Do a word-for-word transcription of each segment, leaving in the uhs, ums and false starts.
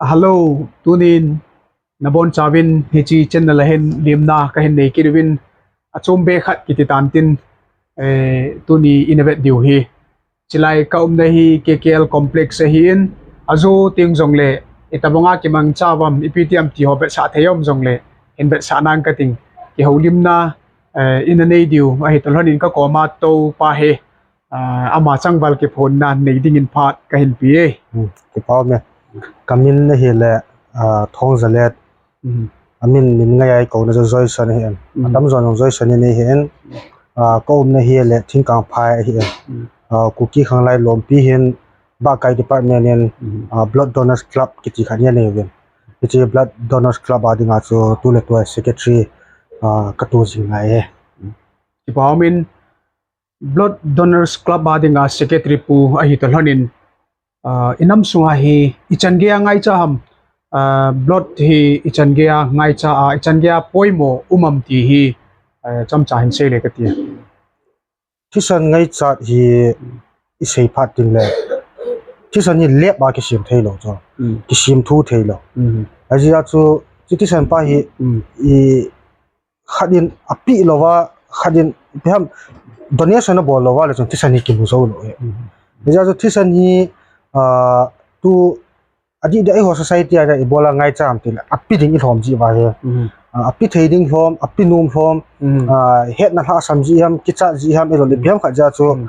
Hello, tunin nabonchauvin hiche channel a hin lemna kahin nei kit uvin, achom be khat kiti tantin, eh, tuni ina vet diu hi. Chulai kaumna hi K K L complex ahin, ajo teng jongle, itobanga kimangcha uvam, ipi ti ham ti ho vetsah thei um jongle, hin vetsah nang kating, kihoulimna, eh, ina nei diu, ahi toh lhonin kakoma toupa hi, ah, ama changval kiphonna nei dingin phat kahin pe e. Hmm, kipa ume. Kamin ahile, ah, Thongzalet. Hmm. Amin min ngai a ikouna chu Joyson ahin. Hmm. Atamjon jong Joyson in ahin. Ah, kaumna ahile Thingkangphai ahin. Hmm. Ah, Kuki Khanglai Lompi hin Bahkai Department in, hmm, ah, Blood Donors Club kiti khat anei uvin. Hiche Blood Donors Club a dinga chu tuletua secretary, ah, katoh jing ngai e. Kipa umin, Blood Donors Club a dinga secretary pu ahi toh lhonin, ah, inam sunga hi ichan geiya ngaicha ham, ah, blood hi ichan geiya ngaicha a, ichan geiya poimo um am ti hi, eh, chomcha hin seile kati. Thisan ngaichat hi isei phat tengle, thisan hi lab a kisem theilou chu. Hmm. Kisem thu theilou. Hmm. Ajeh chu, chu thisan pa hi, hmm, i khat in api louva, khat in ipi ham donation abol louva le chun thisan hi kimu jou lou e. Mhm. Hijeh a chu thisan hi, ah, tu adih deh eiho society a ibola ngaicha ham tile, api ding ilhom jeh uva hi. Mhm. Ah, api thei ding lhom, api nom lhom, mhm, ah, hetna lhasam jeh ham, kichat jeh ham, ilou le ipi ham khat jeh a chu, mhm,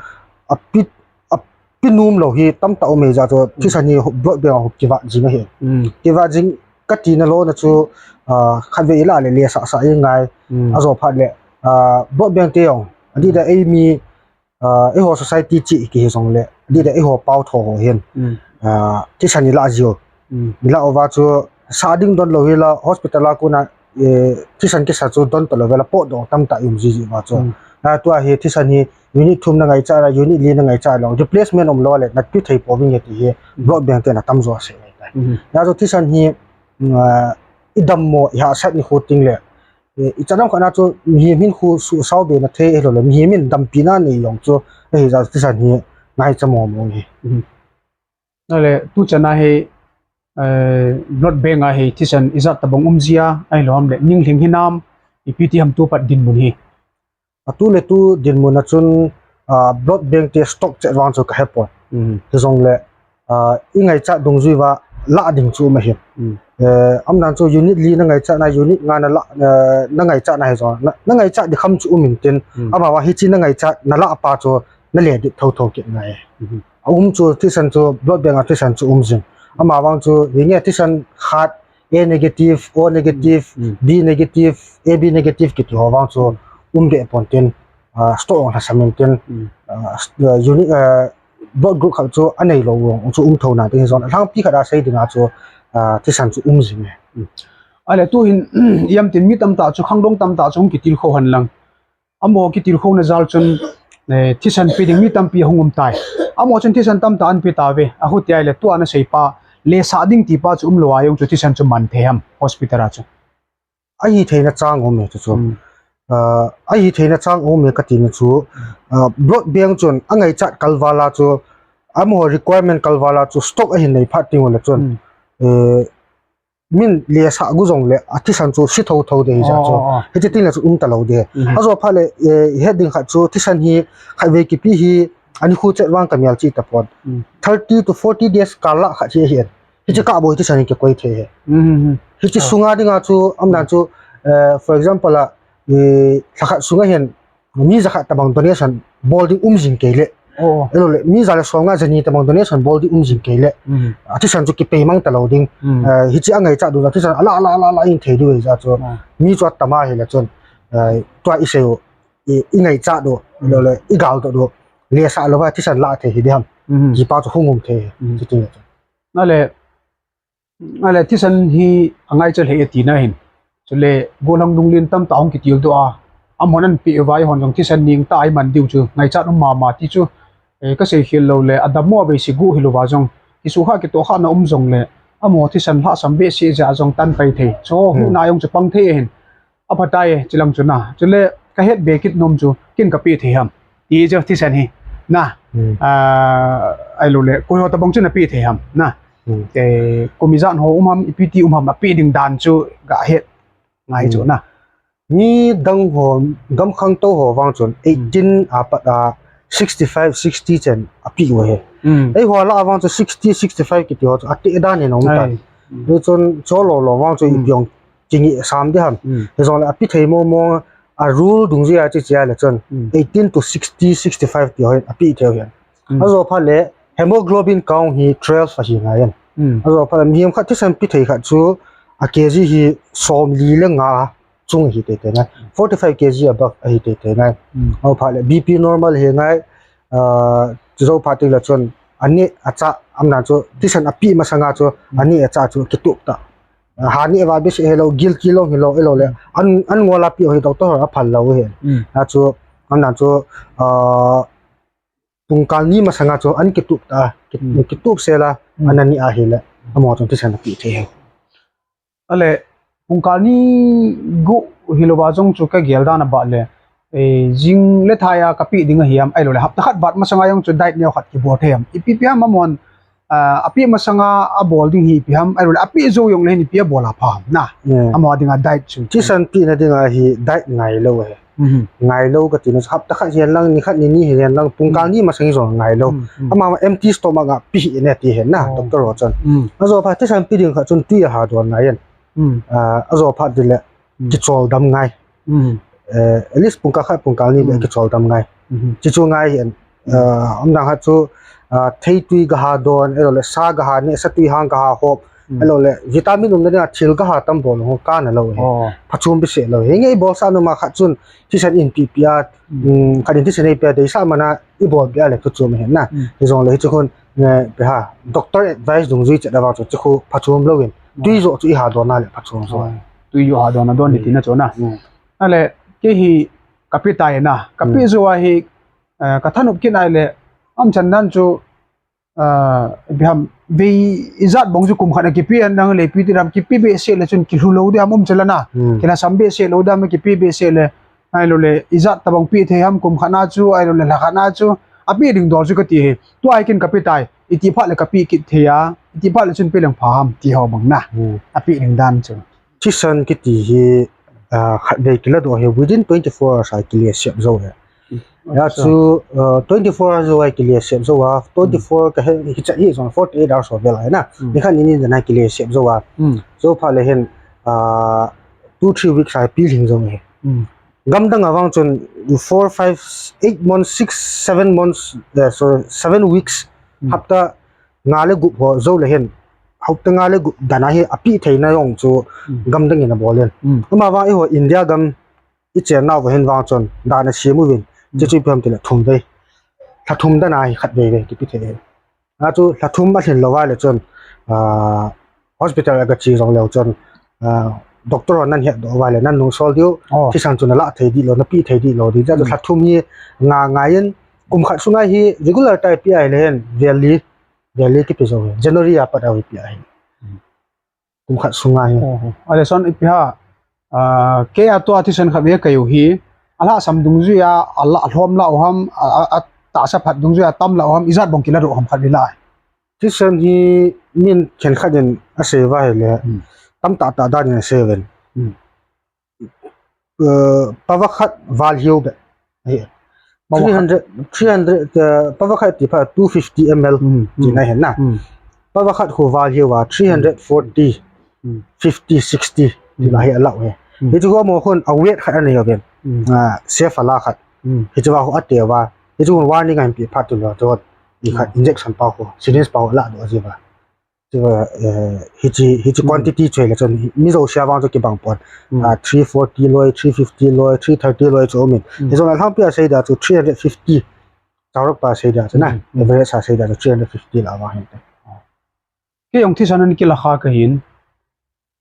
api, api nom lou hi tamtah um e jeh a chu, mhm, thisan hi blood bank a hung kivat jing ahi. Mhm. Kivat jing kati nalou na chu, ah, khatvei ilah le, lesah sah ingai, mm, ajo phat le, ah, blood bank te jong, adih deh eimi, ah, eiho society cheh kihi jongle, adih deh eiho pao tho ho hin, mm, ah, thisan ilah jiu. Mm. Ilah uva chu, sah ding don lou hila, hospital a kona, eh, thisan kisa chu don talou vela potdoh tamtah i um jiji uva chu. Mm. Ah, tua hi thisan hi unit thum na ngaichat na, unit li na ngaichat lou, replacement umlou le, na pe thei pouving e ti hi, mm, blood bank te na tamjo asei ngai tai. Mm. Hijeh a chu thisan hi, ah, idammo, ihahsat nikho tengle, eh, ichan ham khat na chu mihem hinkho suhsao be na thei hilou le, mihem in dampina nei jong chu, ahijeh a thisan hi ngaicha momo hi. Mhm. Ahile, tuchan a hi, eh, blood bank a hi thisan ijat tobang um jia, ahilou ham le, ninglhing hinam, ipi ti ham tu pat dinmun hi. Atu le tu dinmun a chun, ah, blood bank te stock chet vang chu kahepon. Mm. Hijongle, ah, ingaichat dungjui uva lah ding chu um ahi. Mm. Eh, aman chu unit li na ngaichat na, unit nga na lah, eh, na ngaichat na hijong, na, na ngaichat ding kham chu um intin, mm, amavang hiche na ngaichat, na lah pa chu na le ding thotho kit ngai. Mm-hmm. Aum chu thisan chu blood bank a thisan chu um jing. Amavang chu hinge thisan khat A negative, O negative, mm, B negative, A B negative kiti ho vang chu, mm, um be pontin, ah, stock jong lhasam intin, mm, ah, st-, ah, unit, ah, blood group khat chu anei lou jong chu um tho nante hijongle, alhangpi khat a sei dinga chu, ah, thisan chu um jing e. Mm. Ahile tuhin, ipi ham tin mi tamtah chu, khangdong tamtah chu hung kitilkhou hen lang. Amaho kitilkhouna jal chun, eh, thisan pe ding mi tampi ahung um tai. Amaho chun thisan tamtah ahin pe tauve. Ahuti ahile tua ana seipa, lesah ding tipa chu umlou a jong chu thisan chu man thei ham, hospital a chu. Ahi theina chang um e chu chu. Hmm. Ah, ahi theina chang um e kati na chu, ah, blood bank chun angaichat kalval a chu, amaho requirement kalval a chu stock ahin nei phat teng ule chun, hmm, eh, min lesah gu jongle, athisan chu se thotho ding hijeh chun. Oh, oh, oh. Hiche teng le chu um talou ding. Mhm. Ajo phat le, eh, het ding khat chu thisan hi, khatvei kipe hi, anikho chet vang kamel cheh tapon. Mm. Thirty to forty days kal lah khat hi ahi. Hiche, mm, kah bou hi thisan hi kikoi thei ahi. Mhm. Hiche, oh, sunga dinga chu, aman chu, eh, for example a, eh, lhakhat sunga hin, mi jakhat tobang donation bol ding um jing kei le. Oh. Ahilou le, mi ja le som nga jani tobang donation bol ding um jing kei le. Mm. Athisan chu kipeimang talou ding. Mm. Eh, hiche angaichat diu, athisan alah, alah, alah, alah in thei diu hijeh chun. Ah. Mi chu atam ahile chun. Eh, tua isei u, i, ingaichat diu, mm, ahilou le, igaldoh diu. Lesah louva thisan lah thei hi ding ham. Mm. Hichepa chu hung um thei. Mm. Chuti le chun. Ahile, Ahile thisan hi angaicha lheh e tina hin. Chule, gollhang lunglen tamtah hung kitildoh a, amahon anapeh uva eihon jong thisan nengtah a iman diu chu, ngaichat um mama ti chu, eh, kasei khel lou le, adammo a veise gu hilouva jong, kisuhkhah kitohkhahna um jongle, amaho thisan lhahsam behseh jeh a jong tan pai thei. Chu, hmm, huhna jong chu pang thei ahin. Aphatai, chulang chu na. Chule, kahet be kit nom chu, ken kapeh thei ham. Ti chu thisan hi. Na. Hmm. Ah, ahilou le, koiho tobang chu napeh thei ham. Na. Hmm. Eh, kum ijat ho um ham, ipi ti um ham, apeh ding dan chu gahet ngai chu na. Mi dang ho, gam khangtou ho vang chun eighteen apat a sixty-five, sixty chen apeh u ahi. Hmm. Eiho lah a vang chu sixty, sixty-five kiti ho chu ateh dan in aum tai. Ai. Hmm. Hichun chu lou lou vang chu ipi ong kingi sam ding ham. Hmm. Hijongle apeh thei mong mong a rule dungjuia chu chia le chun eighteen to sixty, sixty-five ti ho apeh thei u ahi. Hmm. Ajo phat le hemoglobin count hi twelve ahi ngai in. Hmm. Ajo phat le mihem khat thisan peh thei khat chu a K G hi somli le nga chung ahi teitei ngai. Forty-five K G above ahi teitei ngai. Hmm. Ajo phat le B P normal ahi ngai. Ah, chu jou phat teng le chun aneh achah, aman chu thisan apeh masanga chu aneh achah chu kitup ta. Ah, ha neh va behseh hilou, gilki lom hilou, hilou le an, an ngol a peh u hi doctor ho aphal lou ahi. Hmm. Achu, aman chu, ah, pungkal ni masanga chu an kitup ta, ki-, kitup sel a, ana neh ahile, amaho chun thisan apeh thei ahi. Ale, pungkal ni gup hilou va jong chu kagel dan a bah le, eh, jing le thai a kapeh ding ahi ham, ahilou le, hapta khat vat masanga jong chu diet neo khat kibol thei ham. Ipi ipi ham amahon, ah, apeh masanga abol ding hi ipi ham, ahilou le, apeh jou jongle hin ipi abol a pha ham na. Hmm. Amaho dinga diet chu. Thisan pehna dinga hi diet ngailou ahi. Mhm. Ngailou kati na chu hapta khat hihen lang, ni khat ni ni hihen lang, pungkal ni masang hi jong ngailou. Hmm, hmm. Ama empty stomach a peh hih in ati ahi na, doctor ho chun. Hmm. Ajo phat thisan peh ding khat chun tui aha don ngai in. Hmm. Ah, ajo phat teng le kichol dam ngai. Hmm. Eh, at least pungkal khat, pungkal ni le kichol dam ngai. Mhm. Chuchu ngai in. Ah, aman khat chu, ah, theitui gaha don, ahilou le sa gaha neh, satui hang gaha hop, ahilou le vitamin umna dinga thil gaha tam bol ho kana lou ahi. Oh. Phachom behseh lou ahi. Nge ibolsah nom a khat chun thisan in peh peh a, um, khat in thisan eipeh a deisah man a ibol peh a le phachom ahi na. Hmm. Hijongle hichu khun, eh, ipi ham, doctor advice dungjui chet a vang chu, chu khu phachom lou in. Hmm. Tui joh chu iha don a le phachom joh. Hmm. Tui joh ha don a don ni tina chu na. Hmm. Ale, kei hi kapeh tai na. Kapeh jou a hi, eh, kathanop kit ahile, umchan dan chu, ah, ipi ham, vei ijat bang chu kum khat a kipeh a nang le ipi ti ham, kipeh behseh le chun kilhu lou ding ham umchan la na. Hmm. Kilhasam behseh lou ding ham, kipeh behseh le, ahilou le, ijat tabang peh thei ham kum khat na chu, ahilou le, lha khat na chu, apeh ding dol chu kati ahi. Tua hi ken kapeh tai, iti phat le kapeh kit thei a, iti phat le chun peh leng pha ham, ti ho bang na. Hmm. Apeh ding dan chu. Thisan kiti hi, ah, khatvei kiladoh hi within twenty-four hours a kile sep jou ahi. Hmm. Hia chu, ah, twenty-four hours jou a kile sep jou a, twenty-four kahe, hiche hi jong forty-eight hours ho vel ahi na. Hmm. Nikhat nini dan a kile sep jou a. Hmm. Jou phat le hin, ah, two, three weeks a pilhing jou ahi. Hmm. Gamdang a vang chun four, five, eight months, six, seven months, eh, sorry, seven weeks, hmm, hapta nga le gup ho jou le hin, hapta nga le gup dan a hi apeh theina jong chu, hmm, gamdang in abol in. Hmm. Ama vang eiho India gam ichen nau va hin vang chun dan asem uvin. Hmm. Chuchu ipi ham tile thum vei. Lha thum dan a hi khatvei vei kipeh thei. Achu lha thum alhin lou va le chun, ah, hospital a gache jong leu chun, ah, doctor hon nan hetdoh uva le nan nungsol diu, oh, thisan chu nalah thei dih lou, napeh thei dih lou ding. Achu, hmm, lha thum hi nga ngai in, kum khat sunga hi regular tah a peh ahile hin, vel li, vel li kipeh jou hi. January a pat a hi peh ahi. Hmm. Kum khat sunga hi. Oh, oh. Ale son ipi ham, ah, kei a tua thisan khatvei kahiu hi, alhahsam dungjui a, ala, alhom lah u ham, a, a, atahsa phat dungjui a tam lah u ham, ijat bang kiladoh ham khatvei lah. Thisan hi min khenkhat in asei uva ahile, hmm, tamtah tah dan in asei uvin. Hmm. Eh, pava khat val hiu beh. Ahi. Pava khat. Three hundred, three hundred, eh, pava khat ti phat two fifty M L, hmm, tina, hmm, ahi na. Hmm. Pava khat khu val hiu a, three hundred forty, hmm, fifty, sixty, hmm, ti lah hi alah u ahi. Hmm. Hichu khu amaho khun a weight khat anei uvin. Hmm. Ah, Cefala khat. Hmm. Hichu va khu ate uva. Hichu khun warning ahin peh phat tun va, chu, i khat, hmm, injection pa khu, syringe pa khu alah doh ji uva. Chu, eh, hiche, hiche, hmm, quantity chu ahile chun, mi jouse a vang chu kibang pon. Hmm. Ah, three forty loi, three fifty loi, three thirty loi chu um in. Hmm. Hijong le alhangpi a sei dia chu three hundred fifty. Chaurok pa sei dia chu na. Hmm. Hmm. Average a sei dia chu three hundred fifty lah a vang hin te. Kei jong thisan ana kila kha kahin.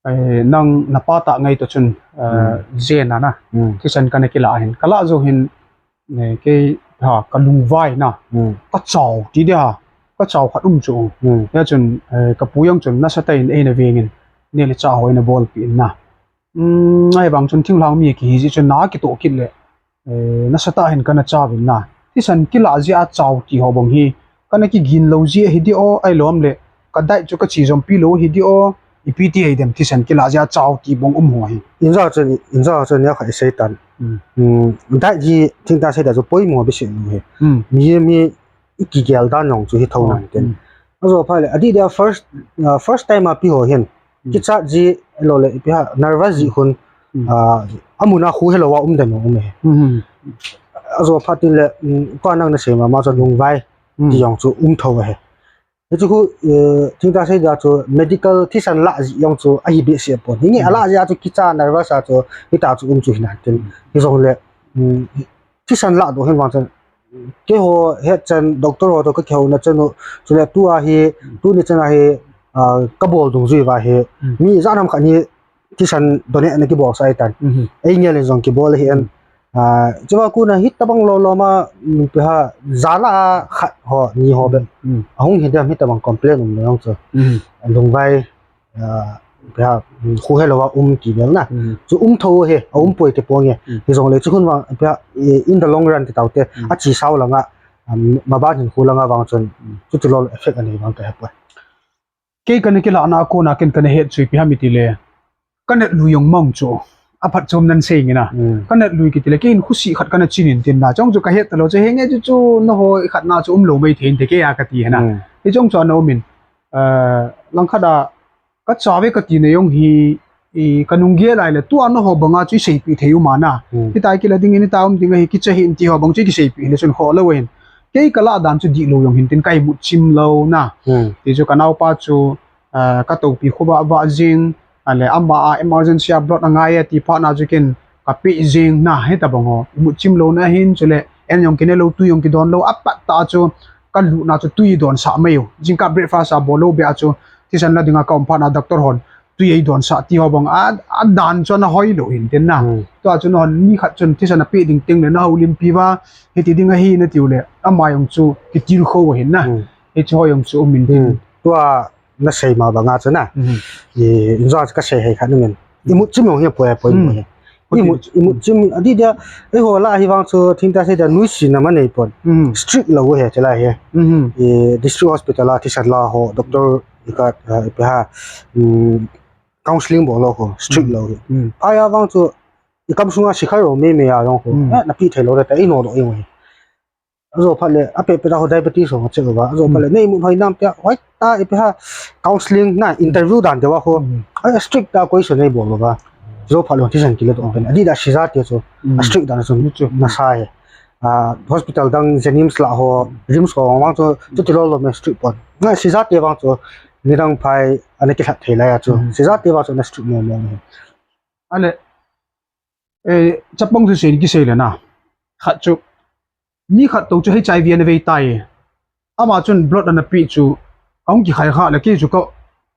Eh, nang napa tah ngai toh chun, eh, hmm, jen a na. Hmm. Thisan kana kila ahin. Kalah jou hin, eh, kei, ha, kalungvai na. Hmm. Kachao, ti dia, kachao khat um chu. Hmm. Hia chun, eh, kapu jong chun, nasatah in eina veng in, neh le chah ho eina bolpeh in na. Hmm, ahivang chun thinglhang mi kihi jeh chun na kitoh kit le, eh, nasatah in kana chauvin na. Thisan kilah jeh a chao ti ho bang hi, kana kigin lou jeh ahi di o, ahilou le, ka diet chu ka chi jompi lou hi di o, ipi ti hei dem thisan kila jia chau ti bong um ho hi. Inja chun, inja chun ya khai sei tan. Hmm. Hmm, diet ji thingta sei da chu poimo bisi lou hi. Hmm. Mi, mi i kigel dan jong chu hi tho nan tin. Hmm. Ajo pha le, adi dia first, uh, first time a pi ho hin. Hmm. Kichat ji lo le, ipi ha, nervous ji khun, hmm, uh, amun a khu helou a um den um e. Hmm. Ajo pha tin le, um, ka nang na sei ma ma chu lungvai, hmm, ti jong chu um tho e. Hichu khu, eh, thingta sei da chu medical thisan la ji jong chu ahi bisi pon. Hinge, hmm, ala ji a chu kicha nervous a chu, hita chu um chu hinan tin. Hmm. Hijong le, um, thisan la do hin vang chun, keiho het chan doctor ho to ka kihou na chanu, chule tua hi, tuni chana hi, ah, ka bol dungjui va hi, hmm, mi ijat ham khat hi thisan donate na kibol sa ahi tan. Mhm. Ei ngel in jong kibol ahi an. Hmm. Ah, chuva kona hitabang loloma, um, ipi ha, jala a khat ho, ni ho be. Hmm. Ahung hi dem hitabang complain um le jong chu. Hmm. Lungvai, ah, ipi ha, um, khu helou a um ti vel na. Hmm. Chu um tho hi, a um poi ti pong e. Hmm. Hijong le chu hun vang, ipi ha, i-, in the long run ti tau te, hmm, a chi sao langa, um, maban hin khu langa vang chun, hmm, chuti lol effect anei vang ka he poi. Kei kana kilahna a kona ken kana het chu ipi ham iti le, ka nat lui jong mang chu, aphatchomnan sei nge na. Hmm. Ka nat lui kiti le, kei in khusi khat kana chin in tin na, chong chu ka het talou chu, henge chu chu, nangho khatna chu umlou mai thei inte kei a kati hina. Hmm. Hichong chu ana um in, eh, langkhat a, ka chave kati na jong hi, i, ka nung gel lai le, tua nangho banga chu i seipeh thei um a na. Hmm. Hitia kila ding in, hitia um ding ahi, kicha hih in ti ho bang chu i kiseipeh le chun khoh lou ahin. Kei ka lah dan chu dihlou jong hin tin ka imut chim lou na. Hmm. Ti chu ka naopa chu, ah, ka topi khu vah vah jing, ale ama a emergency a blood angai e ti phat na chu ken ka peh jing na, hitabang ho. Imut chim lou na hin chule, en jong kine lou, tui jong kidon lou, apat ta chu ka lutna chu tui don sah mai u. Jingkah breakfast a bol lou beh a chu, thisan la dinga ka um phat na doctor hon tui ei don sah ti ho bang a, a dan chu ana hoi lou hin tin na. Hmm. Tua chu nahon mi khat chun thisan a peh ding teng le na houlimpi uva, hiti ding ahi na tiu le, ama jong chu kitilkhou ahin na. Hmm. Hichu ho jong chu um in tin. Hmm. Tua na sei ma banga chu na. Hmm. I, injo chu ka sei hei khat nung in. Hmm. Imut chim jong hi poi, poi mo hi. Imut, imut chim, adi dia, eiho lah a hi vang chu, thingta sei dia, nuisat na ma nei pon. Hmm. Strict lou he, chela he. Hmm. I, district hospital a, thisan la ho, doctor, i ka, ah, ipi ha, um, counseling bol lou ho, strict lou he. Hmm. Phai a vang chu, i kam sunga sikhar lou, me me a jong ho. Hmm. Eh, na peh thei lou le, ta, i no do jong he. Ajo phat le, apeh peh ta ho diabetes ho check uva. Ajo phat le, hmm, nei imut hoi nam tia, hoi ta ipi ha counseling na interview dan te uva ho. Hmm. Ai strict ta question nei bol uva. Ajo phat le thisan kile to pen. Adi da sija te chu. Hmm. A strict dan chu. Ni chu. Na sa he. Ah, hospital dang Jenims la ho, Rims ho vang chu, chuti lou lou me strict pon. Na sija te vang chu, nidang phai, ana kilhat thei lai a chu. Hmm. Sija te vang chu na strict mo mo. Ale, eh, chapang chu sei kisei le na. Khat chu, mi khat to chu H I V ana vei tai. Ama chun blood ana peh chu, ahung kikhai kha le kei chu ka,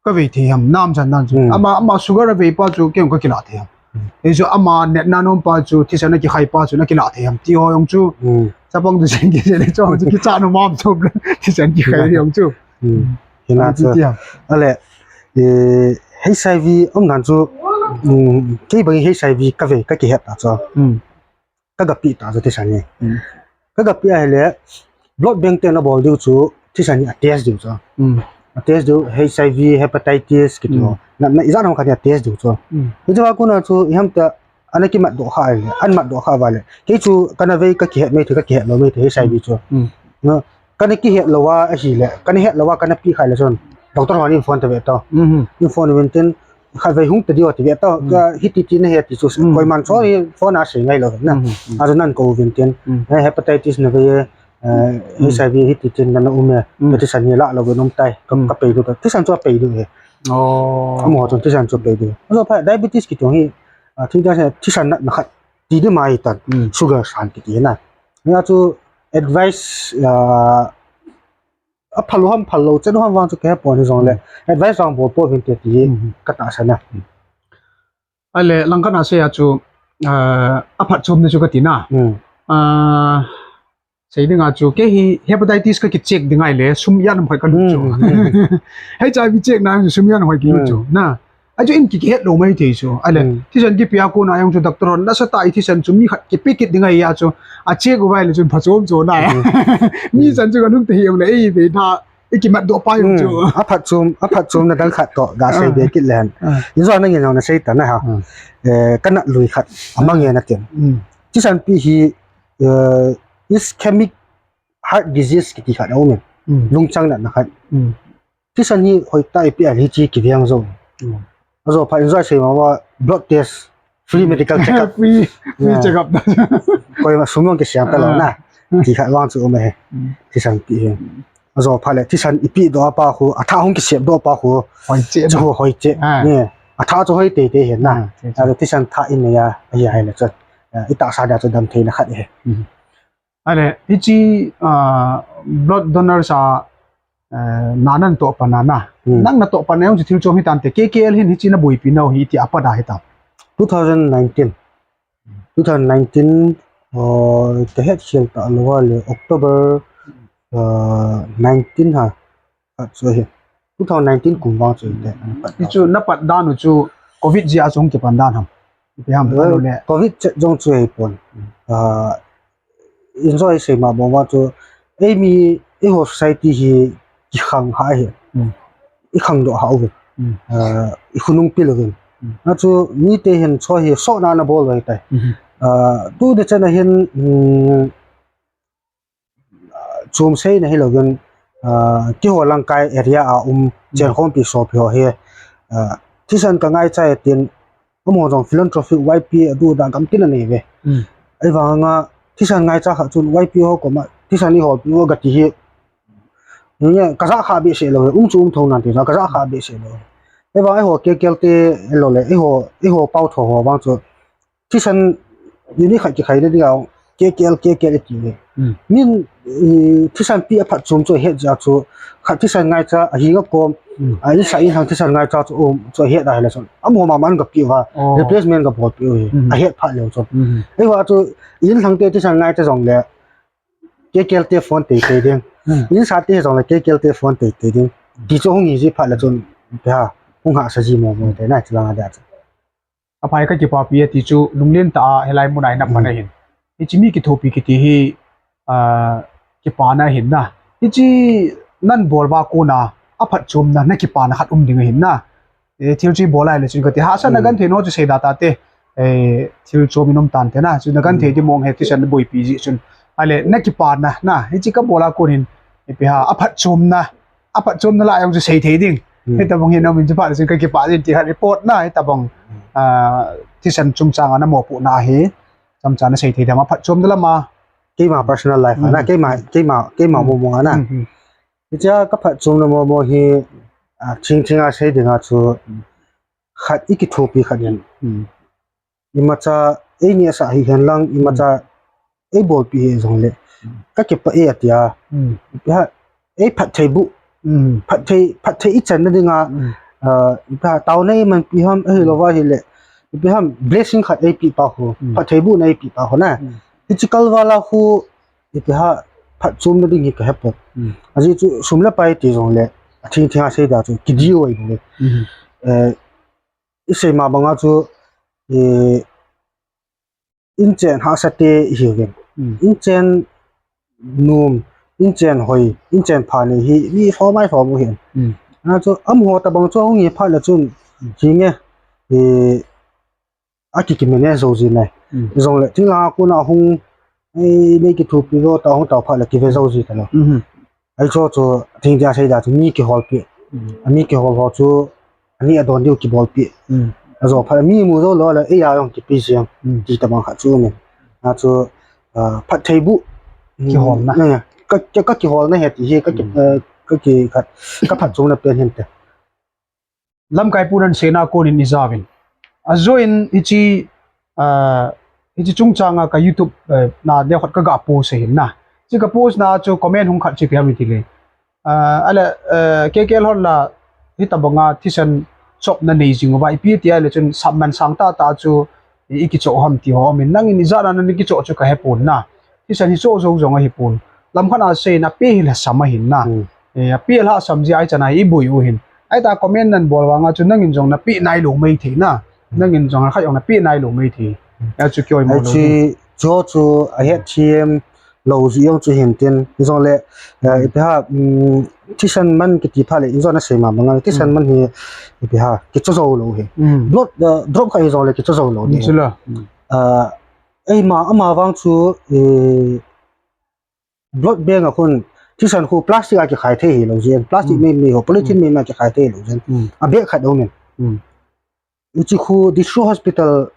ka vei thei ham, nam chan dan chu. Hmm. Ama, ama sugar avei pa chu kei ka kila thei ham. Hmm. Kei chu ama natna nom pa chu, thisan a kikhai pa chu, na kila thei ham. Ti ho jong chu, hmm, chapang chu sei kisei le chu, chu kicha nom am chu, thisan kikhai jong chu. Hmm. Hina chu. Ale, eh, H I V um dan chu, um, kei bang H I V ka vei, ka kihet ta chu. Hmm. Ka ga peh ta chu thisan hi. Hmm. Ka ga peh ahile, blood bank te na bol diu chu, thisan hi a test diu chu. Hmm. A test diu, H I V, hepatitis, kiti ho. Hmm. Na, na ijat ham khat hi a test diu chu. Hmm. Hichu a kona chu, iham ta, ana kimat doh kha ahile, an mat doh kha uva le. Kei chu kana vei ka kihet mai thei, ka kihet lou mai thei, H I V chu. Hmm. Na, kana kihet lou a ahile, kana het lou a kana peh kha le chun. Doctor hon in phone ta ve to. Hmm. In phone uvin tin, khatvei hung ta diu ti ve to. Hmm. Ka hiti ti na he ti chu. Hmm. Koiman chu hi phone a sei ngai lou na. Hmm. Hmm. Achu nan kou uvin tin. Hmm. Eh, hepatitis na vei e, eh, hmm, H I V hiti tin na na um e. Hmm. Ka thisan hi la lou ve nom tai. Ka, hmm, ka pei diu ka. Thisan chu a pei diu he. Oh. Amaho chun thisan chu pei diu. Ajo pha diabetes kiti hi, ah, thingta sei thisan na, na khat ti di mai tan. Hmm. Sugar san kiti na. Nia chu advice, ah, a phal u ham phal lou, chen u ham vang chu ka he pon hijong le. Hmm. Advice vang bol pouvin te ti, hmm, ka tahsan a. Hmm. Ale, langkhat a sei a chu, ah, aphatchomna chu ka ti na. Hmm. Ah, sei ding a chu, kei hi hepatitis ka kicheck ding ahile, sum ijat ham khat ka lut chu. Hmm. H I V check na, sum ijat ham khat kilut chu. Hmm. Na, Achu in ki, kihet lou mai thei chu. Ale, hmm, thisan kipeh a kona jong chu doctor hon, nasatah a i thisan chu mi khat kipeh kit ding ahi a chu. A check uva ahile chun phachom chu na. Hmm. Mi chan chu ka lung te hi jong le, ei, ve na, Ikimat doh pa jong chu. Aphatchom, aphatchomna dang khat toh gasei be kit leng. Injo nangin jong nasei tan na ha. Eh, kanat lui khat amang e natin. Thisan pi hi, eh, ischemic heart disease kiti khat aum e. Lungchang natna khat. Thisan hi hoitah a ipi a hiche kiveng jou. Ajo phat injo sei ma blood test, free medical checkup. Free, free checkup. Koima sum jong kisem talou na. Ti khat vang chu um e. Thisan pi hi. Ajo phat le thisan ipi doh pa khu, athah hung kisem doh pa khu. Hoi cheh. Chu hoi cheh. Ni. Athah chu hoi teitei hen na. Alo thisan thah inei a, ahi ahile chu. Itahsa dia chu damtheina khat ahi. Ale, hiche, ah, blood donors a, eh, na natoh pan na. Nang natoh pan na jong chu thil chom hitante. K K L hin hiche naboipi nau hi iti apat a hitam. Two thousand nineteen. Two thousand nineteen, uh, kahet khel talou le October, uh, nineteen ha. Khat chu ahi. Two thousand nineteen kum vang chu hite. Hichu napat dan u chu covid jeh a chu hung kipan dan ham? Ipi ham? Well, alo le covid chet jong chu ahipon. Ah, injo sei ma bou vang chu eimi, eiho society hi kikhang ha ahi. Ikhang doh ha uvin. Ah, ikhonung pil uvin. Achu mite hin chu hi sotna nabol uva tai. Ah, tuni chan a hin, um, chom seina hilouvin, ah, keiho Langkai area a um, chenkhompi sopi ho hi, ah, thisan kangaicha e tin, amaho jong philanthropic Y P A adu da gamtin anei uve. Ahivanga thisan ngaicha khat chun Y P A ho koma thisan iholpi uva gati hi. Nge, kajah kha behseh lou, um chu um thou nante, kajah kha behseh lou. Ahivang eiho K K L te lou le, eiho, eiho pao tho ho vang chu thisan unit khat kikhai le dia K K L, K K L iti le. Min, eh, thisan pi aphatchom chu ahet jeh a chu, khat thisan ngaicha ahinga kom, a insa inlhang thisan ngaicha chu um, chu ahet ahile chun. Amaho mama an gapi uva, replacement gabolpi uve, ahet phat leu chun. Eiho chu, inlhang te thisan ngaicha jong le, K K L te phone teitei ding. Insa te jong le K K L te phone teitei ding. Ti chu hung hi ji phat le chun, tia, hung hahsa ji momo te na, chulanga dia chu. Aphai kakipapi e ti chu lunglen tah a hilai mun a hin napan ahin. Hiche mi kithopi kiti hi, ah, kipana ahin na. Hiche nabol uva kona, aphatchomna, nakipana khat um ding ahin na. Eh, thil chu ibol ahile chun kati hahsatna genthei nau chu sei da tate. Eh, thil chom in um tante na. Chu nagenthei ding mong hi thisan naboipi jeh chun. Ahile nakipana na. Hiche kabol a kon hin. Ipi ham, aphatchomna. Aphatchomna lah a jong chu sei thei ding. Hitabang hin um in chu phat le chun kakipah jin ti khat report na. Hitabang, ah, thisan chungchang a namopohna hi. Chomcha nasei thei dam aphatchomna lam a. Keima personal life a na. Keima, keima, keima momo a na. Hichea kaphatchomna momo hi, ah, thingthing a sei dinga chu khat ikithopi khat in. Imacha, eini asah hihen lang, imacha, eibolpi hijongle. Kakipah e atia. Ipi ham, eiphatthei bu. Phatthei, phatthei ichanna dinga, ah, ipi ham, taona eimanpiham, ahilouva ahile. Ipi ham, blessing khat eipeh pa khu. Phatthei bu na eipeh pa khu na. Hiche kalval a khu, ipi ham, phatchomna ding hi kahepon. Ajeh chu sum le pai ti jongle, athingthing a sei da chu, kidiu ahi bou. Eh, isei ma banga chu, eh, inchen hahsa te ihiuvin. Inchen nom, inchen hoi, inchen pha nei hi, mi lhom mai lhom u hin. Achu, amaho tabang chu ahung hi phat le chun, hinge, eh, akikimanage jou ji nai. Jongle, thinglhang a kona hung, eh, nei kithopi jou tah hung tao phat le kive jou ji talou. Ahi chu chu, thingthing a sei da chu mi kiholpi. Ami kihol ho chu, ani adon diu kibolpi. Ajo phat mi mu jou lou le, eia jong kipe jeng. Ti tabang khat chu umin. Achu, ah, phatthei bu. Kiholna. Ka, ka, kakiholna ahi ti hi, kaki, eh, kaki khat, kaphatchomna pen hinte. Lamkai pu naseina konin ijauvin. Ajoin hiche, ah, hiche chungchanga ka YouTube, eh, na neokhat kaga post ahin na. Hiche ka post na chu comment hung khat chu ipi ham itile. Ah, ale, eh, K K L hon la hitabanga thisan chopna nei jing uva ipi tia le chun samman sang tahtah chu i, ikichoh ham ti ho umin. Nangin ijat a nakichoh chu kahepon na. Thisan hi choh jou jong ahipon. Lamkhat a seina pe hi lhasam ahin na. Eh, ape lhasam jeh a ichan a iboi u hin. Ahita comment nabol vanga chu nangin jong nape nailou maithei na. Nangin jong khat jong nape nailou maithei. Achu kioimo lou. Chu, chu ahetthem, lou jeh jong chu hin tin, hijongle, eh, ipi ham, um, thisan man kiti phat le, ijong na sei ma banga, thisan man hi, ipi ham, kicho jou lou hi. Blood, eh, drop khat hijongle kicho jou lou ni. Chula. Ah, eima, ama vang chu, eh, blood bank a khun, thisan khu plastic a kikhai thei hilou jeh in, plastic meimei ho, polythene meimei a kikhai thei lou jeh in. A bag khat um in. Hiche khu District Hospital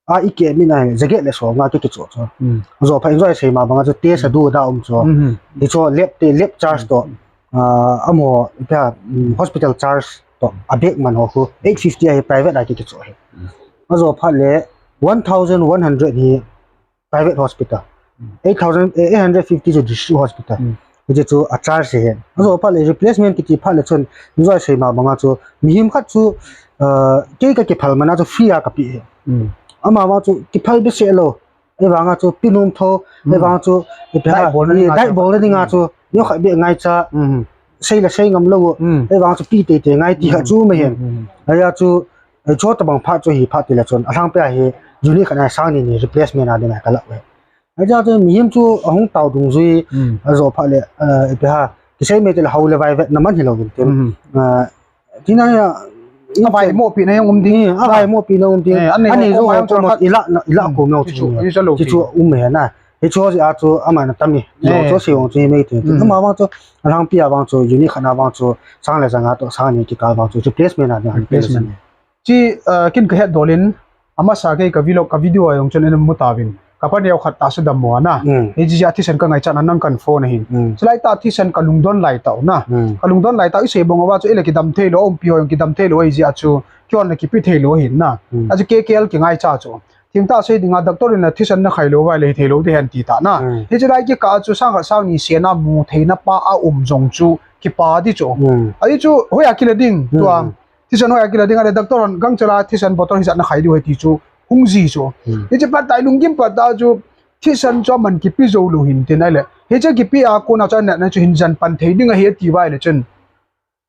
a ikeh min ahi, jaget le som nga ki kicho chu. Ajo phat in jong isei ma banga chu test adu ada um chu. Hichu lab te, lab charge toh, ah, amaho, ipi ham, um, hospital charge toh, a bag man ho khu eight fifty ahi, private a ki kicho hi. Ajo phat le one thousand one hundred hi private hospital. Eight thousand, eh, eight hundred fifty chu district hospital. Hiche chu a charge ahi. Ajo phat le replacement kiti phat le chun, ijong isei ma banga chu, mihem khat chu, ah, kei ka kiphal man a chu free a ka pe hi. Ama vang chu kiphal behseh lou. Ahivanga chu pe nom tho, ahivang chu, ipi ham, dai bolna dinga chu, neokhat beh ngaicha, sei le sei ngam lou. Ahivang chu pe teitei ngai ti khat chu um ahin. Ahia chu, eh, chutabang phat chu hi phat tile chun, alhangpi a hi, unit khat a sang ni ni replacement a dinga ka lah uve. Ahia chu mihem chu ahung tao dungjui, ajo phat le, eh, ipi ham, kisei me tile hao le vai vetna man hilou vin tin. Eh, Tina ya, a vaimohpi na jong um ding. Hmm, a vaimohpi na um ding. Eh, anei jong ho chu ilah na, ilah kum jong chu. Hichu um ahi na. Hichu jeh a chu ama na tam e. Jong chu sei jong chu hi mei tin. Ama vang chu, alhangpi a vang chu, unit khat na vang chu, sang le janga toh, sang ni kikal vang chu, replacement a ding. Replacement. Chi, eh, kin ka het dol in, Amasa kei ka vlog, ka video a jong chun in mu tauvin. Ka pa neokhat tahsa dammo ana. Hiche jeh a thisan ka ngaichat na nang kan phone ahin. Chulai tah thisan ka lungdon lai tau na. Ka lungdon lai tau isei bang uva chu ile kidam thei lou, umpi ho jong kidam thei lou ahi jeh a chu. Kihon na kipe thei lou ahin na. Achu K K L kingaicha chu. Thengtah sei dinga doctor in na thisan na khai lou uva le thei lou ding ahi ti ta na. Hiche lai kikah a chu sang khat sang ni sena mu theina pa a um jong chu kipa di chu. Ahi chu hoiya kila ding tua. Thisan hoiya kila ding ahile doctor hon gangchela thisan bottle hijat na khai diu ahi ti chu hung ji chu. Hiche phat tah lunggim phat tah chu thisan chu aman kipe jou lou hin tin ahile. Hiche kipe a kona chu anatna chu hin jan pan thei ding ahi ati uva ahile chun.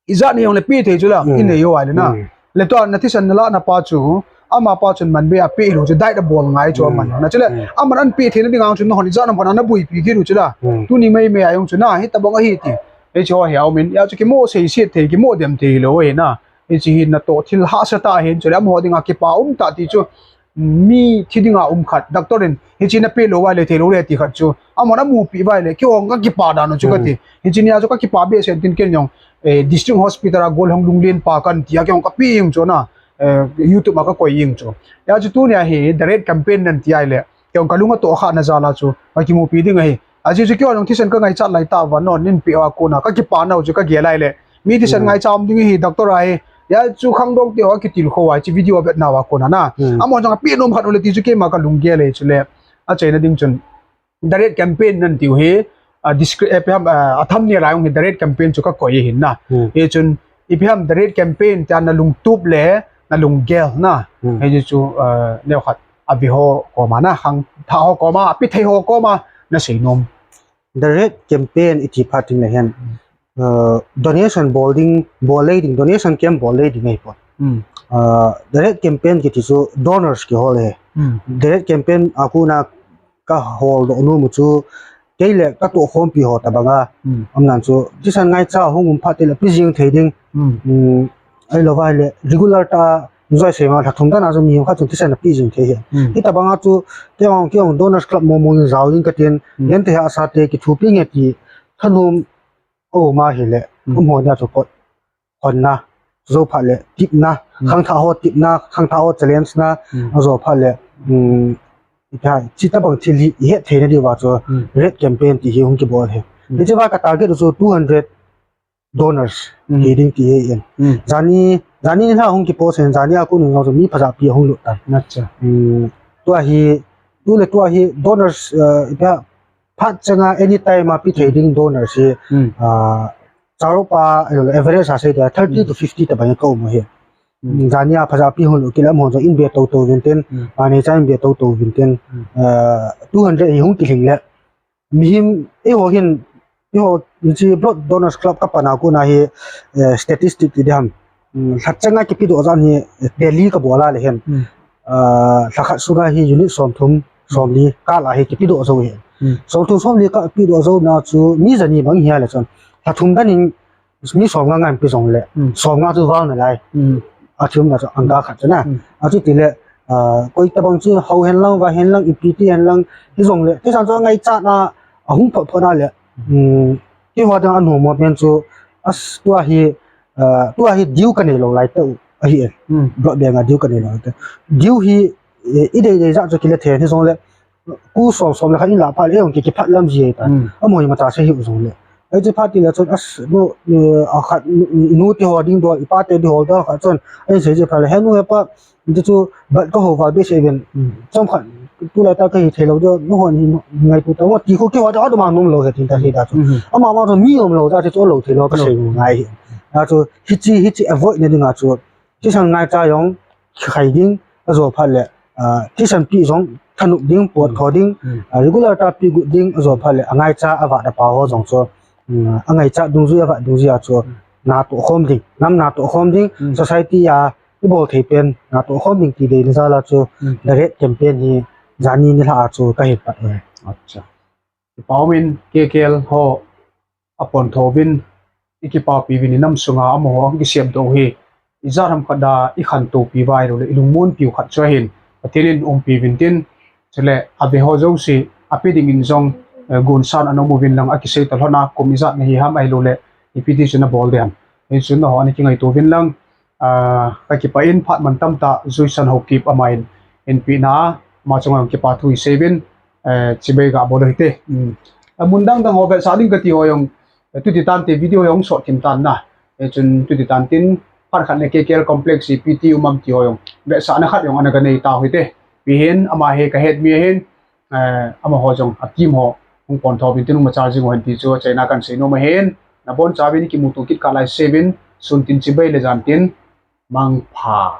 Ijat ni jongle pe thei chu la, inei u ahile na. Le tua na thisan na lah na pa chu, ama pa chun man be a pe lou chu diet a bol ngai chu aman. Na chule, aman an pe theina dinga chu nahon ijat na man ana buipi kit u chu la. Tuni mei mei a jong chu na, hitabang ahi ti. Hiche ho hi a um in, hia chu kimo seiset thei, kimo dem thei lou ahi na. Hiche hi natoh thil hahsa tah ahin chule amaho dinga kipa um tah ti chu mi thi dinga um khat, doctor in hiche na pe lou uva le thei lou le ti khat chu amahon amupi uva le kihong ka kipa dan u chu kati. Hiche nia chu ka kipa behseh tin ken jong, eh, District Hospital a gol hung lunglen pa kan tia kihong ka pe jeng chu na, eh, YouTube a ka koi jeng chu. Hia chu tunia hi The Red Campaign nan ti ahile kihong ka lung atoh kha na jal a chu ka kimupi ding ahi. Ajeh chu keiho jong thisan ka ngaichat lai tah uva, nahon neipe uva kona ka kipa nau chu ka gel ahile. Mi thisan ngaicha um ding ahi doctor ahi. Hia chu khangdong te ho akitilkhou a, hiche video a vetnauva kona na. Amahon jong ape nom khat u le ti chu keima ka lunggel ahi chule. Achaina ding chun. The Red Campaign nan tiu hi, a, descri-, eh, ipi ham, a, a thumbnail a jong hi The Red Campaign chu ka koi ahin na. Hichun, ipi ham The Red Campaign tia na lungtup le na lunggel na. Hichu, a, neokhat. Avi ho koma na, khangthah ho koma, ape thei ho koma, na seinom. The Red Campaign iti phat in le hin, uh, donation bol ding, bol lei ding, donation camp bol lei ding ahi poi. Uh, The Red Campaign kiti chu donors kihol ahi. The Red Campaign a kona ka holdoh nom u chu, kei le ka tohkhompi ho tabanga, um nan chu, thisan ngaicha hung um phat tile pe jeng thei ding. Um, Ahilou va ahile regular tah a, ijoi sei ma lha thum dan a chu mi khat chun thisan ape jing thei ahi. Hitabang a chu, kei jong, kei jong Donors Club mong mong in jao ding katin, gente hahsa te kithopi nge ti, thanom aum ahile, umho nia chu kot, honna, jou phat le, tipna, khangthah ho tipna, khangthah ho challenge na, ajou phat le, um, ipi ham, chutabang thil hi, ihet theina diuva chu, Red Campaign ti hi hung kibol ahi. Hiche va ka target u chu two hundred, donors hi ding ti ahi in. Jani, jani nilhah hung kipost in, jani a kon in jong chu mi phajapi ahung lut tan. Tua hi, tu le tua hi donors, uh, ipi ham, phat changa anytime a pe thei ding donors hi, uh, charupa, uh, average a sei dia thirty to fifty tabang ka um u ahi. Jani a phajapi hung lut kit le amahon jong in be toto uvin tin, mani cha in be toto uvin tin, uh, two hundred hi hung kilhing le, Mihem, eiho hin, eiho, hiche Blood Donors Club ka pan a kon a hi, eh, statistic ti ding ham. Um, lha changa kipedoh jat hi, eh, tally ka bol a le hin. Ah, lha khat sunga hi unit somthum, somli, kal a hi kipedoh jou ahi. Hmm. Somthum somli kape doh jou na chu mi jani bang hi a le chun, lha thum dan in mi somnga ngan pe jongle, hmm, somnga chu val nalai. Hmm. Athum na chu angka khat chu na. Hmm. Achuti le, ah, koi tabang chu hao hen lang, vai hen lang, ipi ti hen lang, hijongle, theisan chu angaichat na, ahung phot phot na le, hmm, keiho dinga anom mo pen chu, as, tua hi, ah, tua hi due kanei lou lai tah u ahi e. Hmm. Blood bank a due kanei lou lai tah. Due hi, eh, idei dei jat chu kile thei hijongle, ku som som le khat in lah phat le, eihon ki, kiphat lam ji e ta. Hmm. Amaho hi mata se hiu jongle. Ahi chu phat ti le chun, as, nu, eh, akhat, nu, nu ti ho ding dol, ipa te ding ho dol khat chun, ahin sei ji phat le, he nu he pa, ti chu, bat ka ho val be se ven, hmm, chomkhat, tulai tah kahi thei lou ding, nu hon hi ngaito ta, ti khu keiho ta, aduma nom lou he tin ta hi ta chu. Hmm. Ama ma chu mi um lou ta, ti chu lou thei lou ka sei ngai hi. A chu, hichi, hichi avoid na dinga chu, theisan ngaicha jong, khai ding, ajo phat le, ah, theisan pe jong, thanop ding, pot tho ding, hmm, ah, regular tah a pe got ding, ajo phat le, angaicha, avat apa ho jong chu, hmm, angaichat dungjui, avat dungjui a chu, hmm, natoh khom ding, nam natoh khom ding, hmm, society a, ibol thei pen, natoh khom ding ti deina jal a chu, hmm, the red campaign hi, jani nilhah a chu, kahin pat e. Acha. Kipa umin, K K L ho, apontho uvin, ikipapi uvin, inam sunga amaho kisem doh u hi, ijat ham khat a ikhantou pi uva ahilou le, ilungmon piu khat chu ahin, Pathen in umpi uvin tin, chule ave ho jouse, ape dingin jong, eh, gonsan ana um uvin lang, akisei talhon a, kum ijat nahi ham ahilou le, ipi ti chu nabol ding ham. Hichun nangho ana kingaito uvin lang, ah, kakipah in phat mantam tah, Joyson Haokip amahin, eipeh na, ama chunga jong kipa thu isei uvin, eh, chibai gabol u hite. Hmm. Amun dang dang ho vetsah ding kati ho jong, eh, tuti tante video jong sot thim tan na. Eh, chun tuti tan tin, phat khat le K K L complex hi ipi ti um am ti ho jong, vetsahna khat jong ana kanei tau hite. Ipi hin, ama hi kahet mi ahin, eh, amaho jong a team ho, hung pontho uvin tin hung machal jing u hen ti chu achaina kahin sei nom ahin, nabonchauvin ikimuto kit kah lai seh uvin, sun tin chibai le jan tin, mangpha.